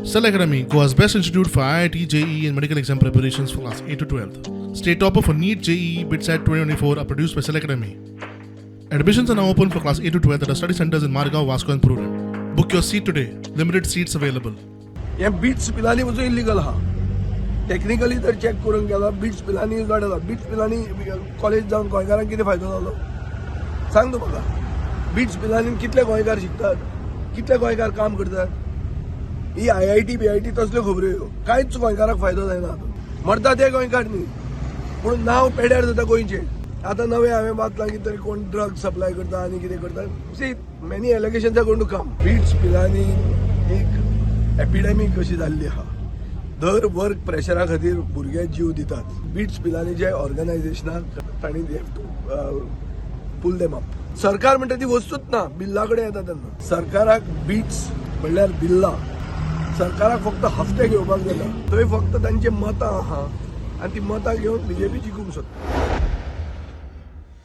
Cell Academy, Goa's best institute for IIT, JEE, and medical exam preparations for class 8 to 12. State topper for NEET, JEE, BITSAT 2024 are produced by Cell Academy. Admissions are now open for class 8 to 12 at our study centers in Margao, Vasco, and Prudent. Book your seat today. Limited seats available. हे bits Pilani पासून illegal आहा. Technically जर check करूंक गेलो, bits Pilani is not allowed. BITS Pilani college जावन गोंयकारांक कितें फायदो जालो, सांग तूं म्हाका. बिट्स पिलानीन कितले गोंयकार शिकतात, कितले गोंयकार काम करतात? ही आयआयटी बीआयटी तसल्यो खबऱ्यो ह्यो. कांयच गोंयकाराक फायदो जायना. हातूंत मरता ते गोंयकार न्ही, पूण नांव पेड्यार जाता गोंयचें. आतां नवें हांवें वाचलां की तरी कोण ड्रग सप्लाय करता आनी कितें करता. See, many allegations are going to come. BITS Pilani एक एपिडेमीक कशी जाल्ली आहा. दर वर्क प्रेशरा खातीर भुरगे जीव दितात. बिट्स पिलानी ऑर्गनायझेशनाक तांणी have to pull them up. सरकार म्हणटा ती वस्तूच ना, बिल्ला कडेन येता तेन्ना. सरकाराक बिट्स म्हणल्यार बिल्ला. सरकाराक फक्त हफ्ते घेवपाक जाता. थंय फक्त तांची मतां आहा आनी ती मतां घेवन बीजेपी जिखूंक सोदता.